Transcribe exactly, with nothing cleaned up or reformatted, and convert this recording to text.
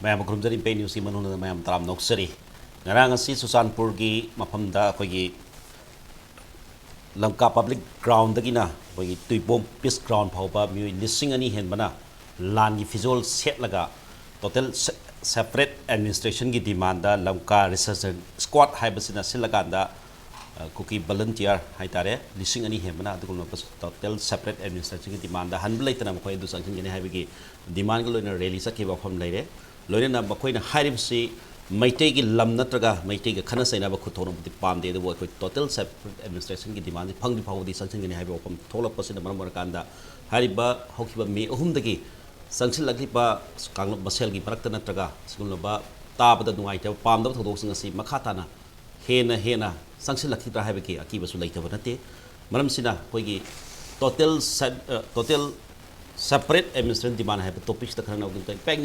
ꯃꯌꯥꯝ ꯈꯨꯔꯨꯝꯖꯔꯤ, ꯏꯝꯄꯦꯛ ꯅ꯭ꯌꯨꯁꯀꯤ ꯃꯅꯨꯡꯗ ꯃꯌꯥꯝ ꯇꯔꯥꯝꯅ ꯑꯣꯛꯆꯔꯤ꯫ ꯉꯔꯥꯡ ꯑꯁꯤ ꯆꯨꯔꯆꯥꯟꯄꯨꯔꯒꯤ ꯃꯐꯝꯗ ꯑꯩꯈꯣꯏꯒꯤ ꯂꯝꯀꯥ ꯄꯕ꯭ꯂꯤꯛ ꯒ꯭ꯔꯥꯎꯟꯗꯒꯤꯅ ꯑꯩꯈꯣꯏꯒꯤ ꯇꯨꯏꯄꯣꯡ ꯄꯤꯁ ꯒ꯭ꯔꯥꯎꯟ ꯐꯥꯎꯕ ꯃꯤꯑꯣꯏ ꯂꯤꯁꯤꯡ ꯑꯅꯤ ꯍꯦꯟꯕꯅ ꯂꯥꯟꯒꯤ ꯐꯤꯖꯣꯜ ꯁꯦꯠꯂꯒ ꯇꯣꯇꯦꯜ ꯁꯦ-, ꯁꯦꯄꯔꯦꯠ ꯑꯦꯗꯃꯤꯅꯤꯁꯇ꯭ꯔꯦꯁꯟꯒꯤ ꯗꯤꯃꯥꯟꯗ ꯂꯝꯀꯥ ꯔꯤꯁꯔꯁ ꯁ꯭ꯀ꯭ꯋꯥꯠ ꯍꯥꯏꯕꯁꯤꯅ ꯁꯤꯜꯂꯀꯥꯟꯗ, ꯑ, ꯀꯨꯀꯤ ꯚꯣꯂꯨꯟꯇꯤꯌꯔ ꯍꯥꯏꯇꯥꯔꯦ, ꯂꯤꯁꯤꯡ ꯑꯅꯤ ꯍꯦꯟꯕꯅ ꯑꯗꯨꯒꯨꯝꯂꯕ ꯇꯣꯇꯦꯜ ꯁꯦꯄꯔꯦꯠ ꯑꯦꯗꯃꯤꯅꯤꯁꯇ꯭ꯔꯦꯁꯟꯒꯤ ꯗꯤꯃꯥꯟꯗ ꯍꯟꯕ ꯂꯩꯇꯅ ꯃꯈꯣꯏ ꯑꯗꯨ ꯆꯪꯁꯤꯟꯒꯅꯤ ꯍꯥꯏꯕꯒꯤ ꯗꯤꯃꯥꯟꯒ ꯂꯣꯏꯅꯅ ꯔꯦꯂꯤ ꯆꯠꯈꯤꯕ ꯋꯥꯐꯝ ꯂꯩꯔꯦ꯫ ꯂꯣꯏꯅꯅ ꯃꯈꯣꯏꯅ ꯍꯥꯏꯔꯤꯕꯁꯤ ꯃꯩꯇꯩꯒꯤ ꯂꯝ ꯅꯠꯇ꯭ꯔꯒ ꯃꯩꯇꯩꯒ ꯈꯠꯅ ꯆꯩꯅꯕ ꯈꯨꯠꯊꯣꯛꯅꯕꯗꯤ ꯄꯥꯝꯗꯦ, ꯑꯗꯨꯕꯨ ꯑꯩꯈꯣꯏ ꯇꯣꯇꯦꯜ ꯁꯦꯄꯔꯦꯠ ꯑꯦꯗꯃꯤꯅꯤꯁꯇ꯭ꯔꯦꯁꯟꯒꯤ ꯗꯤꯃꯥꯟꯁꯤ ꯐꯪꯗ꯭ꯔꯤ ꯐꯥꯎꯕꯗꯤ ꯆꯪꯁꯤꯟꯒꯅꯤ ꯍꯥꯏꯕ ꯋꯥꯐꯝ ꯊꯣꯛꯂꯛꯄꯁꯤꯅ ꯃꯔꯝ ꯑꯣꯏꯔꯀꯥꯟꯗ ꯍꯥꯏꯔꯤꯕ ꯍꯧꯈꯤꯕ ꯃꯦ ꯑꯍꯨꯝꯗꯒꯤ ꯆꯪꯁꯤꯜꯂꯛꯂꯤꯕ ꯀꯥꯡꯂꯨꯞ ꯃꯁꯦꯜꯒꯤ ꯃꯔꯛꯇ ꯅꯠꯇ꯭ꯔꯒ ꯁꯤꯒꯨꯝꯂꯕ ꯇꯥꯕꯗ ꯅꯨꯡꯉꯥꯏꯇꯕ, ꯄꯥꯝꯗꯕ ꯊꯧꯗꯣꯛꯁꯤꯡ ꯑꯁꯤ ꯃꯈꯥ ꯇꯥꯅ ꯍꯦꯟꯅ ꯍꯦꯟꯅ ꯆꯪꯁꯤꯜꯂꯛꯈꯤꯗ꯭ꯔꯥ ꯍꯥꯏꯕꯒꯤ ꯑꯀꯤꯕꯁꯨ ꯂꯩꯇꯕ ꯅꯠꯇꯦ꯫ ꯃꯔꯝꯁꯤꯅ ꯑꯩꯈꯣꯏꯒꯤ ꯇꯣꯇꯦꯜ ꯁꯦꯠ-, ꯑ, ꯇꯣꯇꯦꯜ ꯁꯦꯄꯔꯦꯠ ꯑꯦꯗꯃꯤꯅꯤꯁꯇ꯭ꯔꯦꯁꯟ ꯗꯤꯃꯥꯟ ꯍꯥꯏꯕ ꯇꯣꯄꯤꯛꯁꯤꯗ ꯈꯟꯅꯅꯕꯒꯤꯗꯃꯛꯇ ꯏꯝꯄꯦꯛ ꯅ꯭ꯌꯨꯁ